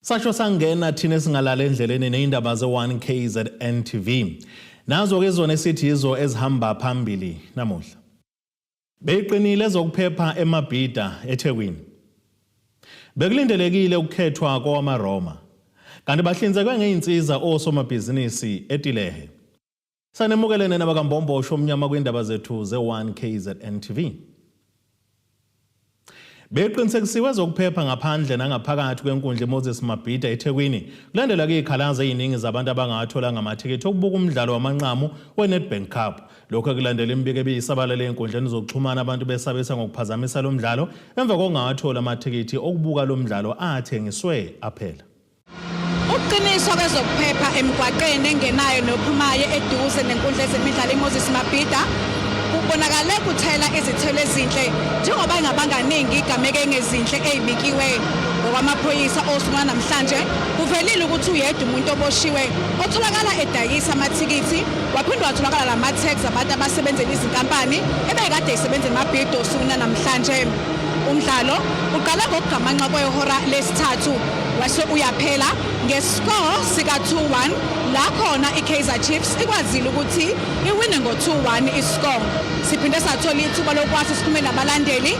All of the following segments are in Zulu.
Sasho sangena thina esingalala endleleni neyindaba ze-1 KZN TV. Nazo-ke zona esithi yizo ezihamba phambili namuhla. Beyiqinile ezokuphepha eMabhida eThekwini. Bekulindelekile ukukhethwa kowamaRoma. Kanti bahlinzekwe ngey'nsiza osomabhizinisi eTilehe. Sanemukelene nabakaMbombosho omnyama kwindaba zethu ze-1 KZN TV. Beqinisekisiwe ezokuphepha ngaphandle nangaphakathi kwenkundla iMoses Mabhida eThekwini kulandela kuyikhalazo eziningi zabantu abangawatholanga amathikithi okubuka umdlalo wamanqamu weNedbank Cup. Lokhu kulandela imibiko ebiyisabalele ezinkundleni zokuxhumana abantu besabisa ngokuphazamisa lo mdlalo emva kokungawatholi amathikithi okubuka lo mdlalo athengiswe aphela. Ukuqiniswa kwezokuphepha emigwaqeni engenayo nophumayo eduze nenkundla yezemidlalo iMoses Mabhida kubonakale kuthela izithelo ezinhle njengoba ingabanganingi igameke engezinhle ezibikiwe. Ngokwamaphoyisa osuku namhlanje kuvelile ukuthi uyedwa umuntu oboshiwe otholakala edayisa amathikithi waphinde watholakala nama-tags abantu abasebenzela izinkampani ebekade isebenza eMabhida osuku namhlanje. Umdlalo uqale ngokugamanxa kwehora lesithathu wase uyaphela ngescore sika-2-1 la khona i-Kaizer Chiefs ikwazile ukuthi iwine ngo-2-1 iscore. Siphinde sathola ithuba lokwazi sikhulume nabalandeli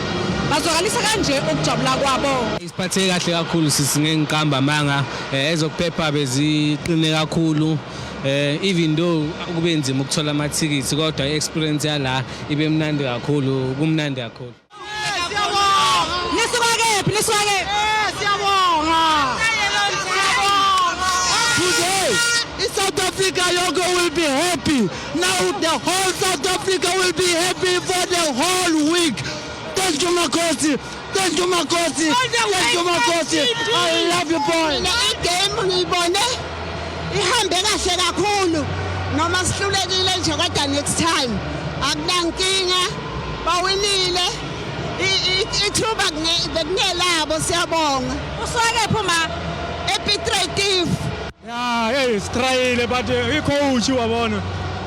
bazwakalisa kanje ukujabula kwabo. Isiphatheke kahle kakhulu sisi, ngeke ngiqamba amanga, ezokuphepha beziqine kakhulu, even though kube nzima ukuthola amathikithi, kodwa i-experience yala ibe mnandi kakhulu, kumnandi kakhulu. Nisuka kephi? Nisuka kephi? Siyabonga. Today, South Africa yonke will be happy. Now the whole South Africa will be happy for the whole week. Thank you, Makosi. Thank you, Makosi. Thank you, Makosi. I love you, boy. Igame ngiyibone ihambe kahle kakhulu noma sihlulekile nje, kodwa next time akunankinga, bawinile, ithuba bekungelabo, siyabonga. Usuka kephi uma? EPiet Retief. Ya, hey, sitrayile, but i-coach wabona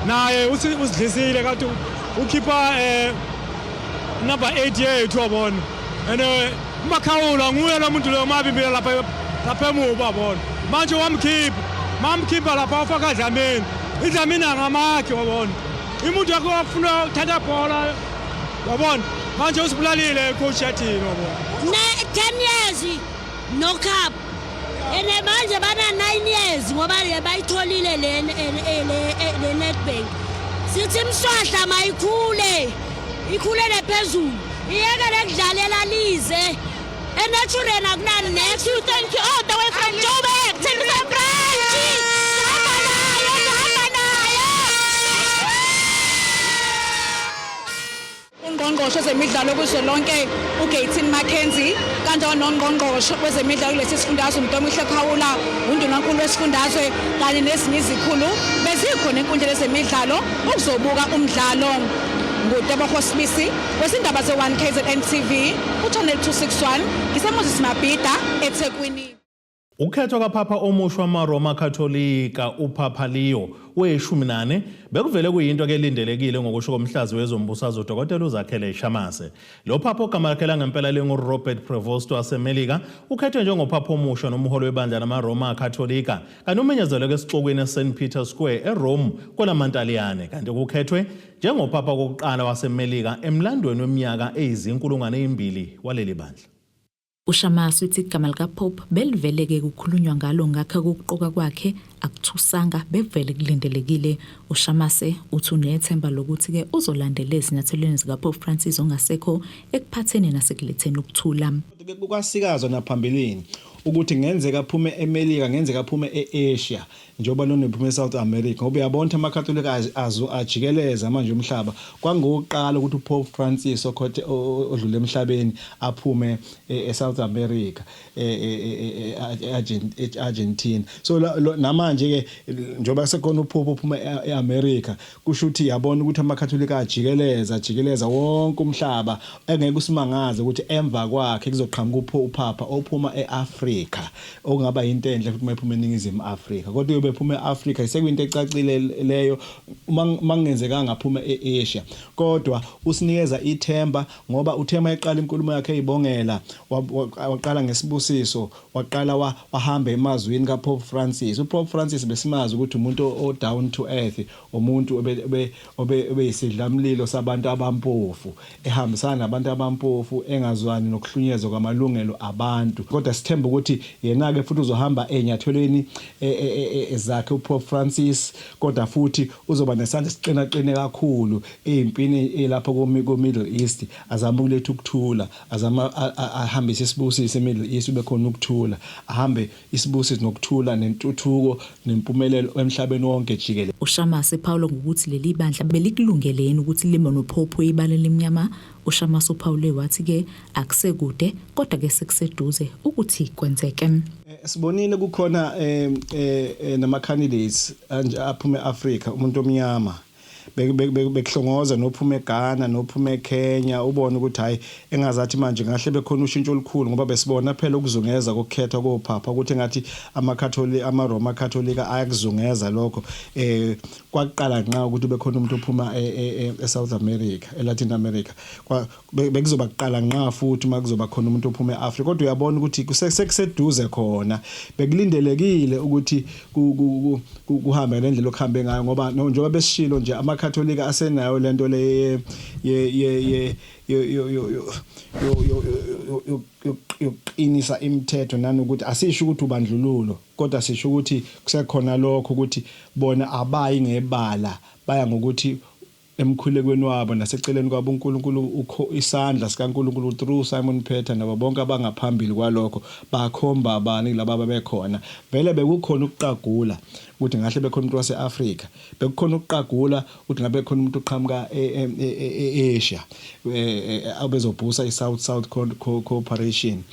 naye usidlisile kathi ukhipha number 8 yethu, wabona, and uMakhawula nguye lo muntu loyo mabimbile lapha emuva, wabona. Manje wamkhipha, mamkhipha lapha wafaka Dlamini, iDlamini angamakhi, wabona, imuntu yakho wafuna uthatha bhola, wabona. Manje usibulalile coach yathini, wabona. Ne 10 years no cup and manje bana 9 years ngoba le bayitholile le Nedbank. Sithi imswahla mayikhule, ikhulele phezulu, iyeke lekudlalela lize eNaturena akunani next. You, thank you, all the way from Joburg, Tembisa branch. Hamba nayo, hamba nayo. Ungqongqoshe wezemidlalo kuzwelonke uGayton McKenzie kanjalo nongqongqoshe wezemidlalo kulesi sifundazwe uMntomihle Khawula, undunankulu wesifundazwe kanye nezinye izikhulu bezikhona enkundleni yezemidlalo ukuzobuka umdlalo. NguTebogo Sibisi wezindaba ze-1 KZN TV ku-Channel 261, ngiseMoses Mabhida eThekwini. Ukukhethwa kaPhapha omusha wamaRoma Katolika uPhapha Leo we-14 bekuvele kuyinto kelindelekile ngokusho komhlazi wezombusazwe uDokotela uZakhele Shamase. Lo phapha ogama lakhe langempela linguRobert Prevost waseMelika ukhethwe njengophapha omusha nomholi webandla lamaRoma Katolika kanti umenyezelwe esixukwini eSt Peter Square eRome kwelamantaliyane, kanti kukhethwe njengophapha kokuqala waseMelika emlandweni weminyaka eyizinkulungwane ezimbili waleli bandla. UShamase uthi igama likaPope belivele-ke kukhulunywa ngalo, ngakho ukuqoka kwakhe akuthusanga, bevele kulindelekile. UShamase uthi unethemba lokuthi-ke uzolandela ezinyathelweni zikaPope Francis ongasekho ekuphatheni nasekuletheni ukuthula. Kwasikazwa naphambilini ukuthi ngenzeka aphume eMelika, ngenzeka aphume e-Asia, njengoba lona ephume e-South America, ngoba uyabona ukuthi amaKatolika ajikeleza manje umhlaba. Kwangokuqala ukuthi uPope Francis okhothe odlule emhlabeni aphume e-South America, e-Argentina. So namanje Manje ke njengoba sekhona uphupho uphuma eAmerica, kusho ukuthi yabona ukuthi amaKatholika ajikeleza ajikeleza wonke umhlaba, engeke usimangaze ukuthi emva kwakhe kuzoqhamuka uphapha ophuma eAfrika, okungaba into enhle futhi mayiphuma eNingizimu Afrika. Kodwa uyobe ephuma eAfrika, isekuyinto ecacile leyo, uma kungenzekanga aphuma eAsia. Kodwa usinikeza ithemba ngoba uthe mayeqala inkulumo yakhe eyibongela, waqala ngesibusiso, waqala wahamba emazwini kaPope Francis. UPope Francis besimazi ukuthi umuntu o down to earth, umuntu obeyisidlamlilo sabantu abampofu, ehambisana nabantu abampofu, engazwani nokuhlunyezwa kwamalungelo abantu. Kodwa sithemba ukuthi yena-ke futhi uzohamba ey'nyathelweni zakhe uPope Francis, kodwa futhi uzoba nesandla esiqinaqine kakhulu ey'mpini elapho ko-Middle East, azame ukuletha ukuthula, azame ahambise isibusiso e-Middle East, ube khona ukuthula, ahambe isibusiso nokuthula nentuthuko nempumelelo emhlabeni wonke jikelele. UShamase phawula ngokuthi leli bandla belikulungele yini ukuthi lime nophopho ibala elimnyama. UShamase uphawule wathi-ke akusekude kodwa-ke sekuseduze ukuthi kwenzeke. Sibonile kukhona nama-candidates aphuma e-Afrika, umuntu omnyama bekuhlongoza nophuma eGhana nophuma eKenya, ubone ukuthi hayi, engazathi manje ngahle bekhona ushintsho olukhulu, ngoba besibona phela ukuzungeza kokukhethwa kophapha ukuthi engathi amaKatholi, amaRoma Katolika ayakuzungeza lokho. Kwaqala nqa ukuthi bekhona umuntu ophuma eSouth America, eLatin America, bekuzoba kuqala nqa futhi uma kuzoba khona umuntu ophuma eAfrica. Kodwa uyabona ukuthi sekuseduze khona, bekulindelekile ukuthi kuhambe ngendlela okuhambe ngayo, ngoba njengoba besishilo nje, amaKatholika asenayo lento le ye yokuqinisa imithetho, nanokuthi asisho ukuthi ubandlululo, kodwa sisho ukuthi kusekhona lokho ukuthi bona abayi ngebala, baya ngokuthi emkhulekweni wabo naseceleni kwabo uNkulunkulu, isandla sikaNkulunkulu through Simon Peter nabo bonke abangaphambili kwalokho, bakhomba abani laba ababekhona. Vele bekukhona ukuqagula ukuthi ngahle bekhona umuntu wase-Afrika, bekukhona ukuqagula ukuthi ngabe khona umuntu oqhamuka e-Asia abezobhusa i-South South Cooperation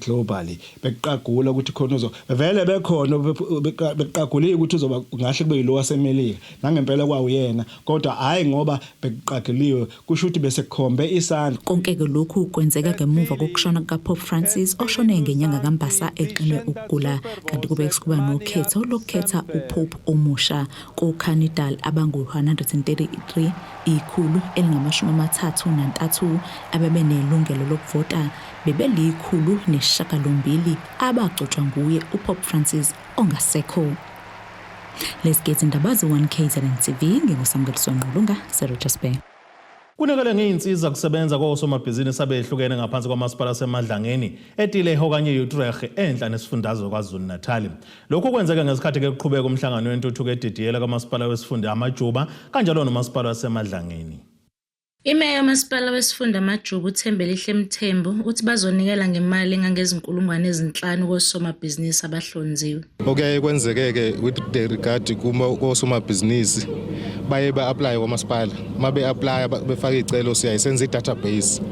globally, bekuqagula ukuthi khona uzo vele bekhona, bekuqagulile ukuthi uzoba ngahle kube yilo waseMelika, nangempela kwawuyena, kodwa hayi ngoba bekuqaguliwe, kusho ukuthi bese kukhombe isandla. Konke-ke lokhu kwenzeka ngemuva kokushona kukaPope Francis, oshone ngenyanga kaMbasa exinwe ukugula, kanti kube kuba nokhetho lokukhetha uPope omusha kokhadinali abangu-133, 133 abebenelungelo lokuvota, bebelikhulu 8 abagcotshwa nguye uPope Francis ongasekho. Lezi indaba ze-1 KZN TV, nginguSamukeliso Ngqulunga, seRichards Bay. Kunikele ngey'nsiza kusebenza kosomabhizinisi abehlukene ngaphansi kwamasipala aseMadlangeni, eTileho okanye e-Utrecht, enhla nesifundazwe KwaZulu-Natal. Lokhu kwenzeka ngesikhathi-ke kuqhubeka umhlangano wentuthuko edidiyela kamasipala wesifunda Amajuba kanjalo nomasipala waseMadlangeni. Imeya yomasipala wesifunda Amajuba, uThembelihle Mthembu, uthi bazonikela ngemali engangezinkulungwane 5 kosomabhizinisi abahlonziwe. Okuyaye kwenzeke-ke with the regard kosomabhizinisi, baye ba-apply kwamasipala. Uma be-applya, befaka iy'celo, siyayisenza i-database,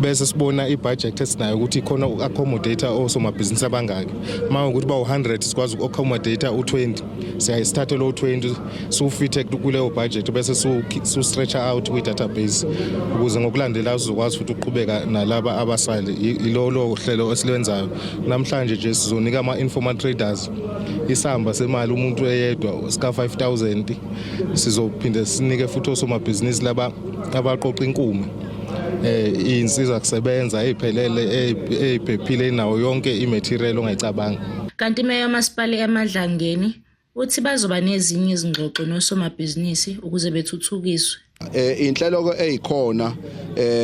bese sibona i-budget esinayo ukuthi khona uku-accommodate osomabhizinisi abangaki. Uma ukuthi bawu-100, sikwazi uku-accommodate u-20, siyaye sithathe lo 20 siwufithe kuleyo budget, bese siwu-stretch out kwi-database ukuze ngokulandelayo sizokwazi futhi ukuqhubeka nalaba abasale. Ilolo hlelo esilwenzayo namhlanje nje. Sizonika ama-informal traders isamba semali umuntu eyedwa sika-5000. Sizophinde sinike futhi osomabhizinisi laba abaqoqa inkume iy'nsiza kusebenza ey'phelele, ey'phephile, inawo yonke i-material ongayicabanga. Kanti imeya yomasipala eMadlangeni uthi bazoba nezinye izingxoxo nosomabhizinisi ukuze bethuthukiswe. Inhlelo ezikhona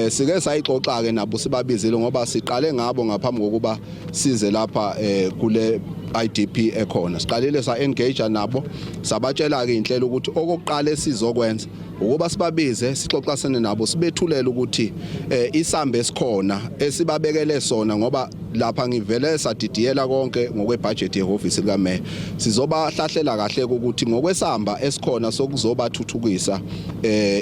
sike sayixoxa ke nabo, sibabizile ngoba siqale ngabo ngaphambi kokuba size lapha kule IDP ekhona. Siqalile sa engage nabo, sabatshela ke inhlelo ukuthi okokuqala esizokwenza ukuba sibabize, sixoxasene nabo, sibethulele ukuthi isambe esikhona esibabekele sona, ngoba lapha ngivele sadidiyela konke ngokwebudget yehhovisi likameya, sizobahlahlela kahle ukuthi ngokwesamba esikhona sokuzobathuthukisa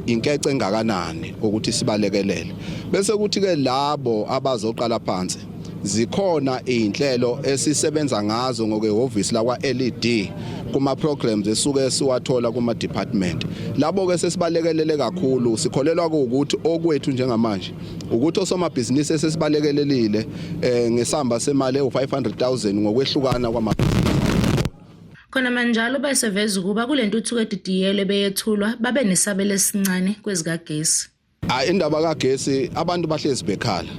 inkece engakanani ukuthi sibalekelele, bese kuthi ke labo abazoqala phansi. Zikhona izinhlelo esisebenza ngazo ngokwehhovisi lakwa LED kuma programs esuke siwathola kuma department. Labo ke sesibalekelele kakhulu, sikholelwa ukuthi okwethu njengamanje ukuthi osomabhizinisi esesibalekelelile ngesamba semali ewu-500,000 ngokwehlukana kwamabhizinisi. Khonamanjalo beseveza ukuba kule ntuthuko edidiyelwe beyethulwa babe nesabelo esincane kwezikagesi. Hayi, indaba kagesi abantu bahlezi bekhala.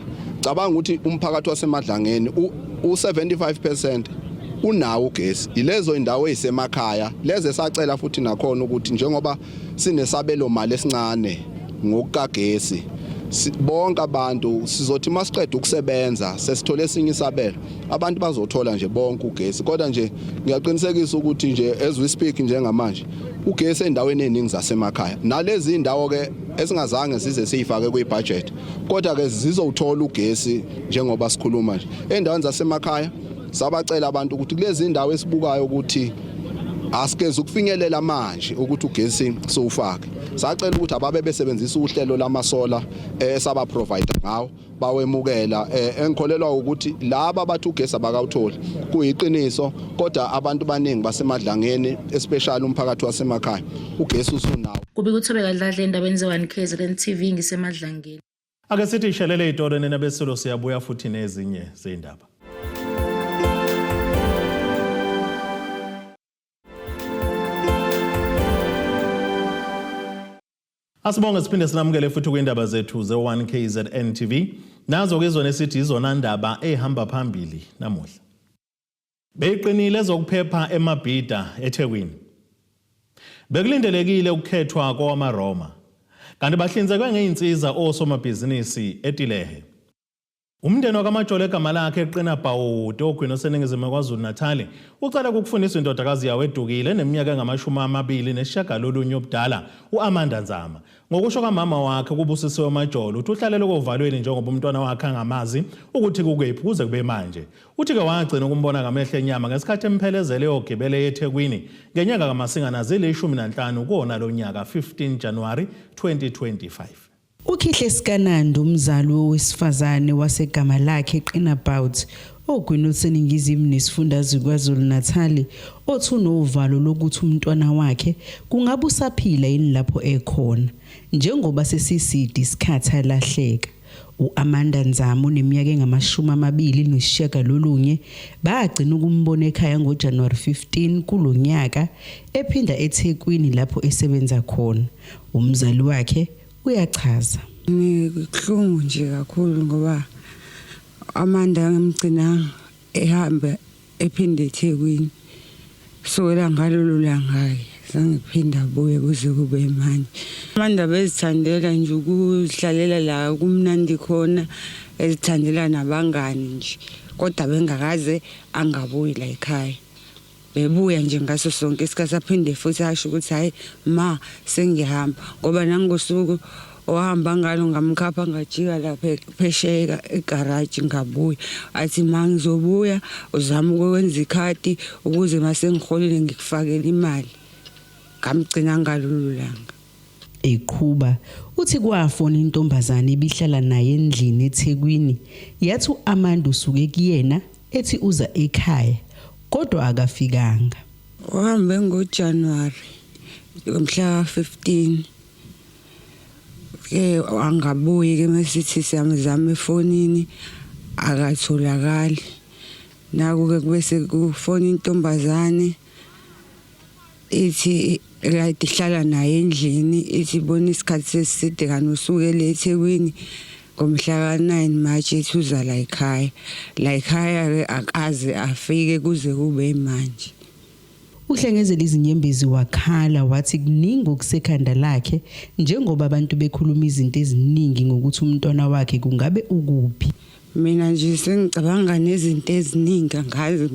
Cabanga ukuthi umphakathi waseMadlangeni u-75% unawo ugesi. Ilezo indawo ezisemakhaya leze sacela futhi nakhona ukuthi njengoba sinesabelo mali esincane ngokukagesi, bonke abantu sizothi masiqeda ukusebenza sesithole esinye isabelo, abantu bazothola nje bonke ugesi. Kodwa nje ngiyaqinisekisa ukuthi nje as we speak njengamanje ugesi endaweni eziningi zasemakhaya nalezi indawo ke esingazange size siyifake kwi-budget, kodwa ke zizowuthola ugesi. Njengoba sikhuluma nje, endaweni zasemakhaya sabacela abantu ukuthi kulezi indawo esibukayo ukuthi asikeze ukufinyelela manje ukuthi ugesi siwufake, sacela ukuthi ababe besebenzisa uhlelo lamasola esaba provide ngawo, bawemukela. Engikholelwa ukuthi laba bathi ugesi abakawutholi kuyiqiniso, kodwa abantu baningi baseMadlangeni, especially umphakathi wasemakhaya, ugesi usunawo. Kubika uThobeka Dladla endabeni ze-1 KZN TV ngiseMadlangeni. Ake sithi ishelele itolo nina besilo, siyabuya futhi nezinye zey'ndaba. Asibonge siphinde sinamukele futhi kwindaba zethu ze-1 KZN TV. Nazo ke izona esithi izona ndaba ehamba phambili namuhla. Beyiqinile ezokuphepha eMabhida eThekwini. Bekulindelekile ukukhethwa kowamaRoma. Kanti bahlinzekwe ngey'nsiza osomabhizinisi eTilehe. Umndeni wakaMajolo egama lakhe eqina bhawude ogwini oseningizimu KwaZulu-Natal ucela ukufundisa indodakazi yawo edukile neminyaka engu-29 ubudala, u-Amanda Nzama. Ngokusho kamama wakhe kuBusisiwe Majolo, uthi uhlalele kovalweni njengoba umntwana wakhe angamazi ukuthi kukephi kuze kube manje. Uthi-ke wagcina ukumbona ngamehlo enyama ngesikhathi emphelezele eyogibele eThekwini ngenyanga kaMasingana zili-15 kuwona lo nyaka, 15 January 2025. Ukhihle Sikanandi, umzali wowesifazane wasegama lakhe Qinabout ogwini oluseningizimu nesifundazwe KwaZulu-Natal, othi unovalo lokuthi umntwana wakhe kungabe usaphila yini lapho ekhona njengoba sesiside isikhathi alahleka. U-Amanda Nzama oneminyaka engu-29 bagcina ukumbona ekhaya ngoJanuwari 15 kulo nyaka, ephinda eThekwini lapho esebenza khona. Umzali wakhe uyachaza. Ngikuhlungu nje kakhulu ngoba Amanda ngimgcina ehamba ephinde eThekwini. Kusukela ngalolo langa-ke zange kuphinde abuye kuze kube manje. Amanda bezithandela nje ukuzihlalela la kumnandi khona, ezithandela nabangani nje, kodwa bengakaze angabuyi la ekhaya. Bebuya nje ngaso sonke isikhathi, aphinde futhi asho ukuthi hhayi ma, sengiyahamba, ngoba nangosuku ohamba ngalo ngamkhapha ngajika lapha phesheya egaraji ngabuya, athi ma ngizobuya uzame ukwenza ikhadi ukuze mase ngiholile ngikufakele imali. Ngamgcina ngalolu langa. Eqhuba uthi kwafona intombazane ebihlala naye endlini eThekwini, yathi u-Amanda usuke kuyena ethi uza ekhaya kodwa akafikanga. Uhambe ngoJanuwari mhla 15 ke, angabuyi ke. Masithi siyamzama efonini akatholakali. Naku ke kubese kufona intombazane ithi kade ihlala naye endlini, ithi bona isikhathi seside kani usukele eThekwini ngomhla ka-9 March, ethi uza la ekhaya. La ekhaya ke akaze afike kuze kube manje. Uhlengezela izinyembezi wakhala, wathi kuningi okusekhanda lakhe njengoba abantu bekhuluma izinto eziningi ngokuthi umntwana wakhe kungabe ukuphi. Mina nje sengicabanga nezinto eziningi, angazi,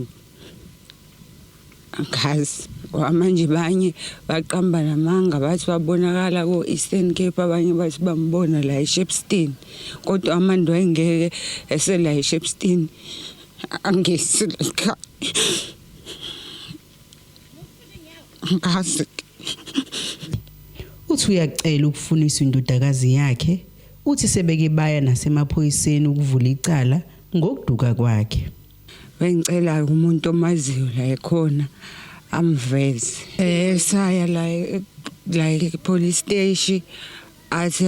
angazi. Manje banye baqamba namanga, bathi babonakala ko-Eastern Cape, abanye bathi bambona la eShepstone, kodwa Amanda wayengeke esela eShepstone angesi la ekhaya. Angazi. Uthi uyacela ukufuniswa indodakazi yakhe. Uthi sebeke baya nasemaphoyiseni ukuvula icala ngokuduka kwakhe. Bengicela umuntu omaziyo la ekhona amveze. Saya la police station, athi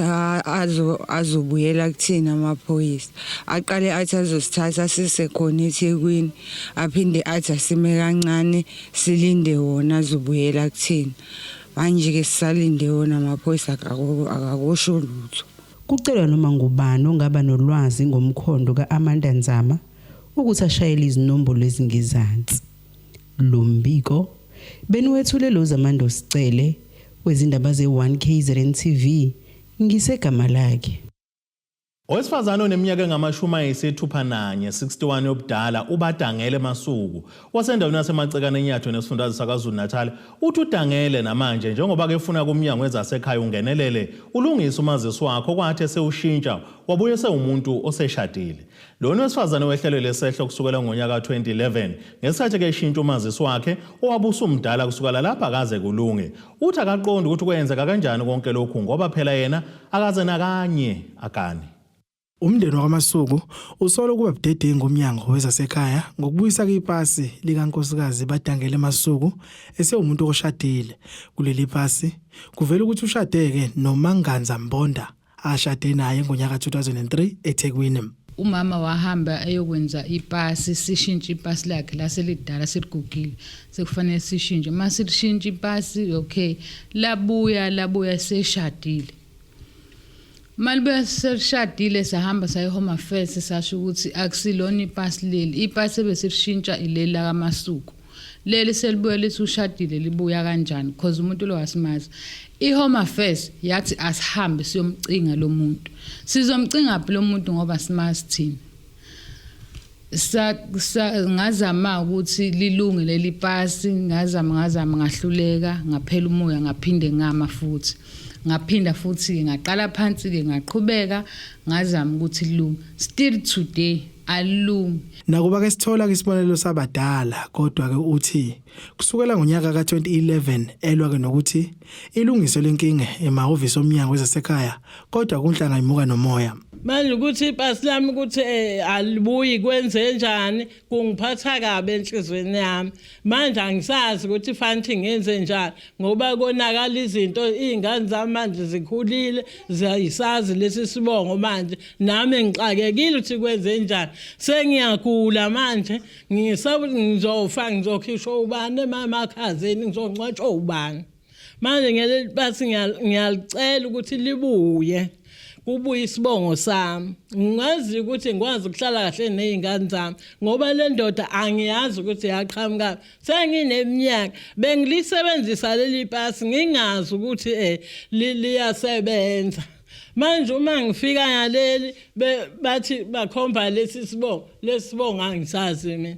azobuyela kuthina amaphoyisa. Aqale athi azosithatha sisekhona eThekwini, aphinde athi asime kancane silinde wona azobuyela kuthina. Manje ke sisalinde wona amaphoyisa, akakusho lutho. Kucelwa noma ngubani ongaba nolwazi ngomkhondo ka-Amanda Nzama ukuthi ashayele izinombolo ezingezansi. Lo mbiko beniwethule lo Zamando Sicele wezindaba ze-1 KZN TV ngisegama lakhe. Owesifazane oneminyaka engama-61, 61 yobudala, uBadangele Masuku wasendaweni yaseMacekane eNyathweni esifundazwe saKwaZulu Natal, uthi udangele namanje njengoba kefuna kumnyango wezasekhaya ungenelele ulungise umazisi wakhe okwathi esewushintsha wabuye sewumuntu oseshadile. Lona wesifazane wehlelwe lesehlo kusukela ngonyaka ka-2011 ngesikhathi ke eshintsha umazisi wakhe owabusa umdala. Kusukela lapha akaze kulunge. Uthi akaqondi ukuthi kwenzeka kanjani konke lokhu ngoba phela yena akaze nakanye agane. Umndeni wakwaMasuku usola ukuba budedengu umnyango wezasekhaya ngokubuyisa ipasi likankosikazi Badangele Masuku esewumuntu oshadile. Kuleli pasi kuvela ukuthi ushadeke noManganza Mbonda ashade naye ngonyaka 2003 eThekwini. Umama wahamba eyokwenza ipasi, sishintshe ipasi lakhe laselidala, seligugile, sekufanele sishintshe. Uma silishintsha ipasi, okay, labuya seshadile. Malibuya selishadile, sahamba saye Home Affairs, sasho ukuthi akusilona ipasi leli, ipasi ebesilishintsha ileli lakaMasuku, leli selibuya lithi ushadile, libuya kanjani? Because umuntu lo asimazi. I-Home Affairs yathi asihambe siyomcinga lo muntu. Sizomcinga phi lo muntu ngoba simazi thina? Sa ngazama ukuthi lilunge leli pasi, ngazama, ngazama, ngahluleka, ngaphela umoya, ngaphinde ngama futhi, ngaphinda futhi ngaqala phansi ke, ngaqhubeka ngazama ukuthi lilunge. Still today alilungi. Nakuba ke sithola ke isibonelo sabadala, kodwa ke uthi kusukela ngonyaka ka2011 elwa ke nokuthi ilungiswe lenkinga emahhovisi omnyango wezasekhaya, kodwa kunhlanga imuka nomoya. Manje ukuthi ipasi lami ukuthi alibuyi, kwenze njani? Kungiphatha kabi enhlizweni yami. Manje angisazi ukuthi fanele ngenze njani ngoba konakala izinto. Izingane zami manje zikhulile, ziyayisazi lesi sibongo. Manje nami ngixakekile ukuthi kwenze njani. Sengiyagula manje, ngisaba ukuthi ngizofa, ngizokhishwa ubani emakhazeni, ngizongcwatshwa ubani? Manje ngeleli pasi ngiyalicela ukuthi libuye, kubuye isibongo sami, ngazi ukuthi ngikwazi ukuhlala kahle nezingane zami, ngoba le ndoda angiyazi ukuthi yaqhamuka. Sengineminyaka bengilisebenzisa leli pasi ngingazi ukuthi liyasebenza. Manje uma ngifika ngaleli bathi bakhomba lesi sibongo, lesibongo angisazi mina.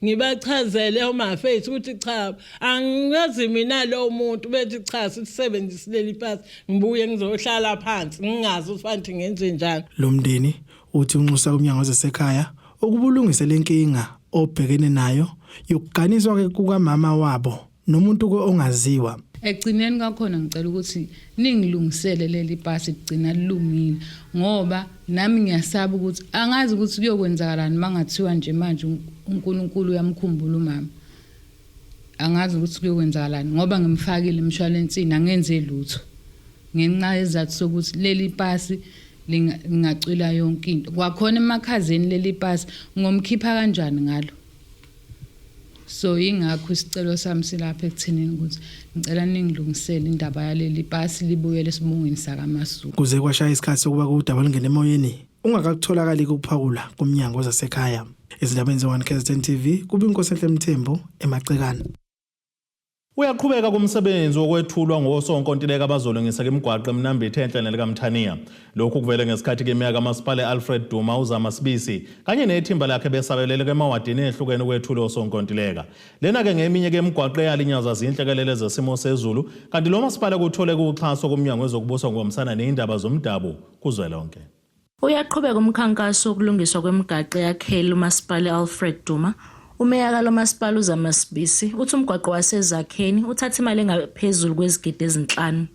Ngibachazele Home Affairs ukuthi cha, angazi mina lo muntu. Bethi cha, sisebenzise leli pasi. Ngibuye ngizohlala phansi ngingazi ukuthi fanele ngenze njani. Lo mndeni uthi unxusa umnyango wezasekhaya ukubulungisa lenkinga obhekene nayo yokuganiswa ke kukamama wabo nomuntu ke ongaziwa. Ekugcineni kwakhona ngicela ukuthi ningilungisele leli pasi kugcina lilungile, ngoba nami ngiyasaba ukuthi angazi ukuthi kuyokwenzakalani mangathiwa nje manje uNkulunkulu uyamkhumbula umama. Angazi ukuthi kuyokwenzakalani ngoba ngimfakile emshwalensini, angenze lutho ngenxa yezathu sokuthi leli pasi lingacwila yonke into. Kwakhona emakhazeni leli pasi ngomkhipha kanjani ngalo? So ingakho isicelo sami silapha ekuthenini ukuthi ngicela ningilungisele indaba yaleli pasi, libuyele esibongweni sakaMasuku. Kuze kwashaya isikhathi sokuba kudaba lungene emoyeni ungakakutholakali ukuphawula kumnyango wezasekhaya. Ezindabeni ze-1 KZN TV, kube inkosi enhle Mthembu eMacekane. Uyaqhubeka kumsebenzi wokwethulwa ngosonkontileka abazolungisa imigwaqo eMnambithi enhla nelikaMthaniya. Lokhu kuvele ngesikhathi kemeya kamasipala Alfred Duma uZama Sibisi kanye nethimba lakhe besabelele emawadini ehlukene ukwethula osonkontileka. Lena-ke ngeminye ke imigwaqo eyalinyazwa zinhlekelele zesimo sezulu, kanti lo masipala kuthole kuxhaso kumnyango wezokubusa ngokubambisana nezindaba zomdabu kuzwelonke. Uyaqhubeka umkhankaso wokulungiswa kwemigaqo eyakhele umasipala Alfred Duma. Umeya kalomasipala uZama Sibisi uthi umgwaqo waseZakheni uthatha imali engaphezulu kwezigidi ezi-5.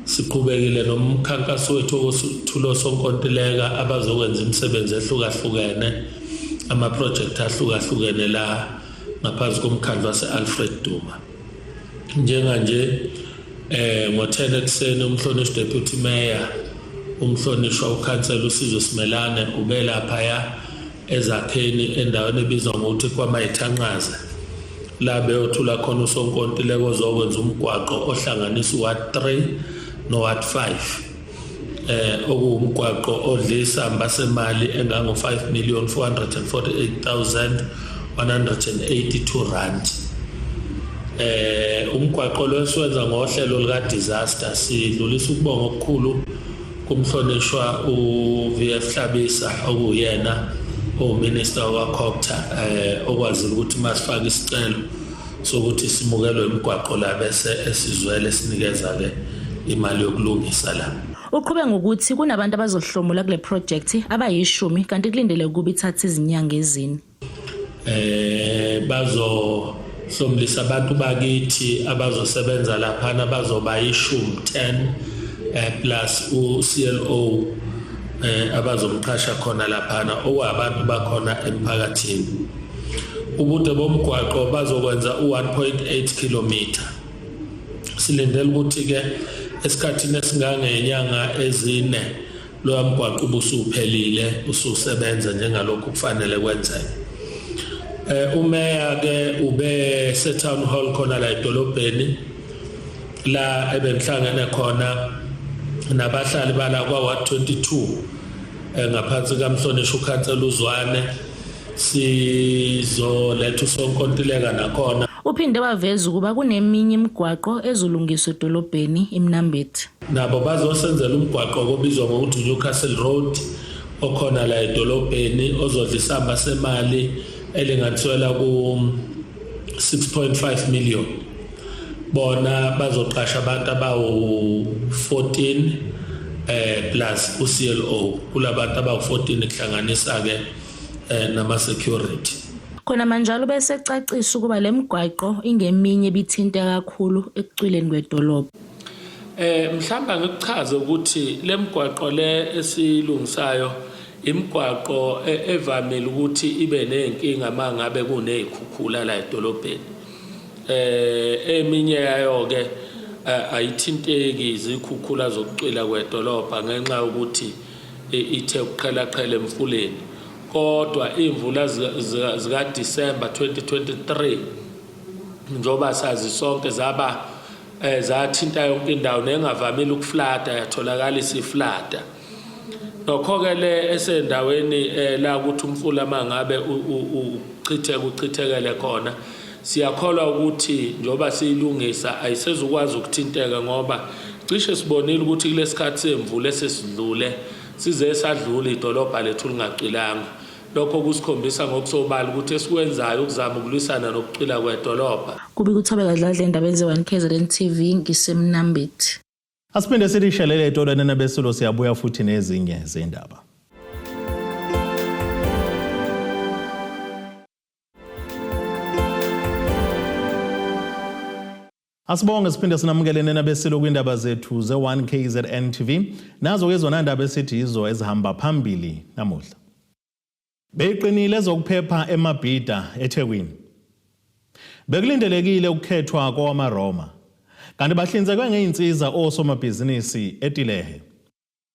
Siqhubekile nomkhankaso wethu wokuthula osonkontileka abazokwenza imisebenzi ehlukahlukene. ama-project ahlukahlukene la ngaphansi komkhandlu wase-Alfred Duma. Njenganje ngo-10 ekuseni umhlonishwa deputy mayor umhlonishwa ukhansela uSizwe Simelane ubelaphaya ezakheni endaweni ebizwa ngokuthi kwaMayithanqaze la beyothula khona usonkontileka ozokwenza umgwaqo ohlanganisa uWard 3 noWard 5 okuwumgwaqo odla isamba semali engango 5,448,182 rand. Umgwaqo lo siwenza ngohlelo lika disaster. Sidlulisa ukubonga okukhulu kumhlonishwa uVF Hlabisa okuyena uminister wakwaCogta okwazile ukuthi masifake isicelo sokuthi simukelwe imigwaqo la bese esizwele sinikeza ke imali yokulungisa la. Uqhube ngokuthi kunabantu abazohlomula kule project abayishumi kanti kulindele ukuba ithathe izinyanga ezine. Bazohlomulisa abantu bakithi abazosebenza laphana bazoba ishumi 10 plus uCLO abazomqasha khona laphana okwabantu bakhona emphakathini. Ubude bomgwaqo bazokwenza u1.8 km. Silindele ukuthi ke esikhathini esingangenyanga ezine lo mgwaqo ubusuphelile ususebenza njengalokhu kufanele kwenzeke. Umeya ke ube se town hall khona la edolobheni la ebenhlangene khona nabahlali bala kwa Ward 22 ngaphansi kaMhlonishwa ukhansela uZwane sizoletha usonkontileka nakhona. Uphinde waveza ukuba kuneminye imigwaqo ezolungiswa edolobheni iMnambithi. Nabo bazosenzela umgwaqo obizwa ngokuthi Newcastle Road okhona la edolobheni ozodla isamba semali elinganiselwa ku 6.5 million. Bona bazoqasha abantu abawu-14 plus uCLO kulabantu abawu-14 kuhlanganisa ke nama security. Khona manjalo bese cacisa ukuba lemigwaqo ingeminye ebithinta kakhulu ekucwileni kwedolobha. Mhlamba ngikuchaze ukuthi lemigwaqo le esilungisayo imigwaqo evamile ukuthi ibe nezinkinga mangabe kunezikhukhula la edolobheni. Eminye yayo ke ayithinteki izikhukhula zokucwila kwedolobha ngenxa yokuthi ithe ukuqhela qhela emfuleni. Kodwa imvula zika December 2023 njoba sazi sonke zaba zathinta yonke indawo nengavamile ukuflada yatholakala isiflada. Nokho ke le esendaweni la ukuthi umfula mangabe uchitheke uchithekele khona siyakholwa ukuthi njoba siyilungisa ayisezukwazi ukuthinteka ngoba cishe sibonile ukuthi kulesikhathi semvula esesidlule size sadlula idolobha lethu lingacwilanga. Lokho kusikhombisa ngokusobala ukuthi esikwenzayo ukuzama ukulwisana nokucwila kwedolobha. Kubi kuThobeka Dladla endabeni ze-1 KZN TV ngiseMnambithi. Asiphinde silishelele etolweni nabesulo siyabuya futhi nezinye zendaba. Asibonge siphinde sinamukelene nabesilo kwindaba zethu ze-1 KZN TV. Nazo ke zona ndaba esithi yizo ezihamba phambili namuhla. Beyiqinile ezokuphepha eMabhida eThekwini. Bekulindelekile ukukhethwa kwamaRoma. Kanti bahlinzekwe ngeinsiza osomabhizinisi eTilehe.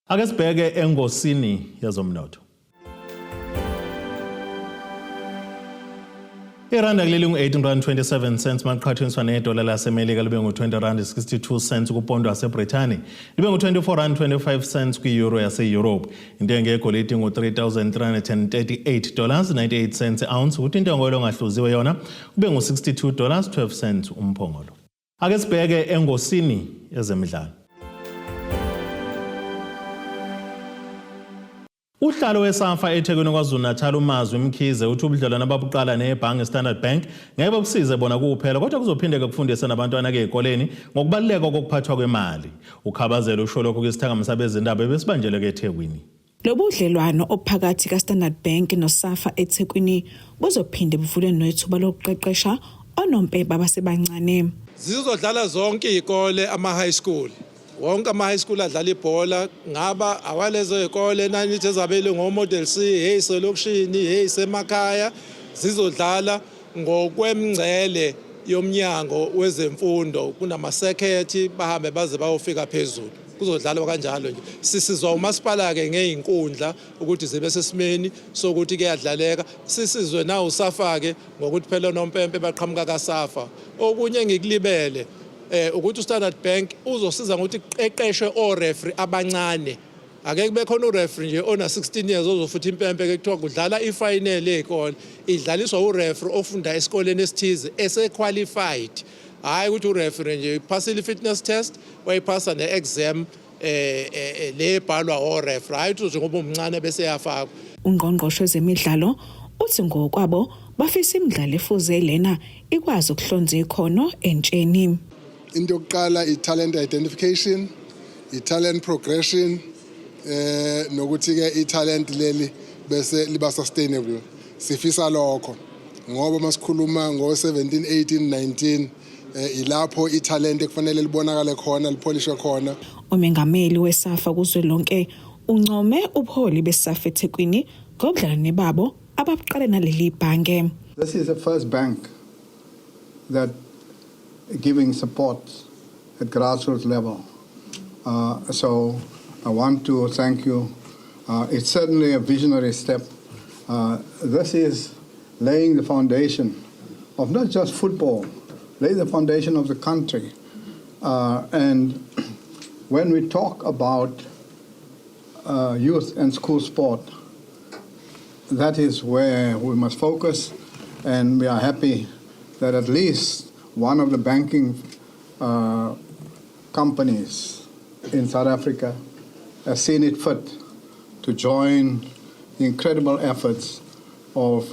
Ake sibheke engosini yezomnotho. Iranda kuleli ngu-18 rand 27 cents maqhathaniswa nedola laseMelika libe ngu-20 rand 62 cents kupondo waseBrithani libe ngu-24 rand 25 cents kwi-euro yase-Europe. Intengo yegolide ngu-3338 dollars 98 cents ounce kuthi intengo yolongahluziwe yona kube ngu-62 dollars 12 cents umphongolo. Ake sibheke engosini yezemidlalo. Uhlalo weSAFA eThekwini KwaZulu-Natal uMazwi Mkhize uthi ubudlelwano ababuqala nebhange Standard Bank ngeke busize bona kuphela kodwa kuzophinde kufundise nabantwana ke ezikoleni ngokubaluleka kokuphathwa kwemali. Ukhabazela usho lokho kwisithangami sabezindaba ebesibanjelwe eThekwini. Lobudlelwano ophakathi kaStandard Bank noSAFA eThekwini buzophinde buvule nethuba lokuqeqesha onompempe abasebancane. Zizodlala zonke izikole ama high school. Wonke ama-high school adlala ibhola, ngaba awalezo y'kole nanithi ezabele ngo-Model C, hey selokishini, hey semakhaya, zizodlala ngokwemngcele yomnyango wezemfundo. Kunamasekhethi, bahambe baze bayofika phezulu, kuzodlalwa kanjalo nje. Sisizwa umasipala-ke ngey'nkundla ukuthi zibe sesimeni sokuthi kuyadlaleka. Sisizwe nawu SAFA-ke ngokuthi phela onompempe baqhamuka kaSAFA. Okunye engikulibele ukuthi uStandard Bank uzosiza ngokuthi kuqeqeshwe o-referee abancane. Ake kube khona u-referee nje ona 16 years ozofutha impempe ke kuthiwa kudlala i-final yey'kole, idlaliswa u-referee ofunda esikoleni esithize ese-qualified, hhayi ukuthi u-referee nje iphasile i-fitness test, wayiphasa ne-exam le ebhalwa o-referee, hhayi ukuthi njengoba umncane bese yafakwa. Ungqongqoshe wezemidlalo uthi ngokwabo bafisa imidlalo efuze lena ikwazi ukuhlonza ikhono entsheni. Into yokuqala i-talent identification, i-talent progression, nokuthi ke i-talent leli bese liba sustainable. Sifisa lokho ngoba masikhuluma ngo 17 18 19 ilapho i-talent ekufanele libonakale khona, lipholishwe khona. Umengameli weSAFA kuzwelonke uncome ubuholi beSAFA eThekwini ngobudlelwane babo ababuqale naleli bhange. This is the first bank that giving support at grassroots level. So I want to thank you. It's certainly a visionary step. This is laying the foundation of not just football, lay the foundation of the country. And when we talk about youth and school sport, that is where we must focus, and we are happy that at least one of the banking companies in South Africa has seen it fit to join the incredible efforts of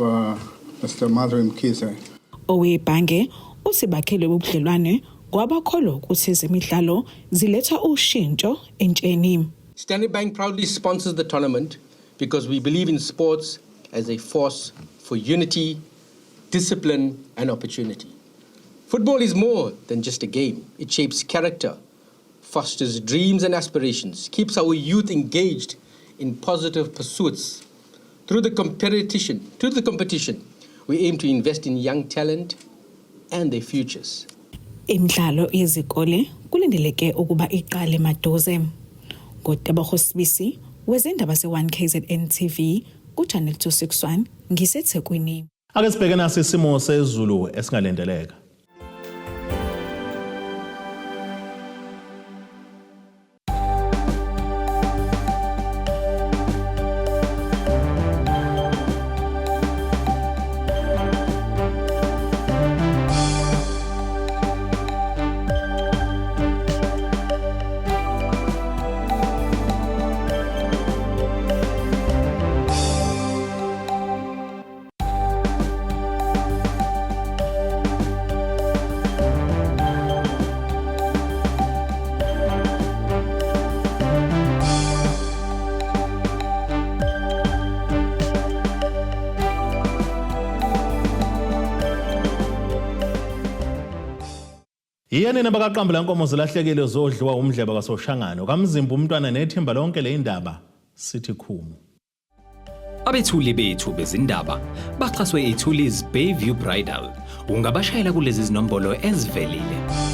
Mr. Mazwi Mkhize. Owebhange uthi bakhele ubudlelwane kwabakholwa ukuthi ezemidlalo ziletha ushintsho entsheni. Standard Bank proudly sponsors the tournament because we believe in sports as a force for unity, discipline, and opportunity. Football is more than just a game. It shapes character, fosters dreams and aspirations, keeps our youth engaged in positive pursuits. Through the competition, we aim to invest in young talent and their futures. Imidlalo yezikole kulindeleke ukuba iqale maduze. NgoTebogo Sibisi wezindaba ze-1 KZN TV ku-Channel 261 ngiseThekwini. Ake sibheke nasi isimo sezulu esingalindeleka. Yiyani nabakaqambu lankomo zilahlekile zodliwa umdleba kaSoshangano kaMzimba umntwana nethimba lonke le indaba sithi khumu. Abethuli bethu bezindaba baxhaswe iThulis Bayview Bridal. Ungabashayela kulezi zinombolo ezivelile.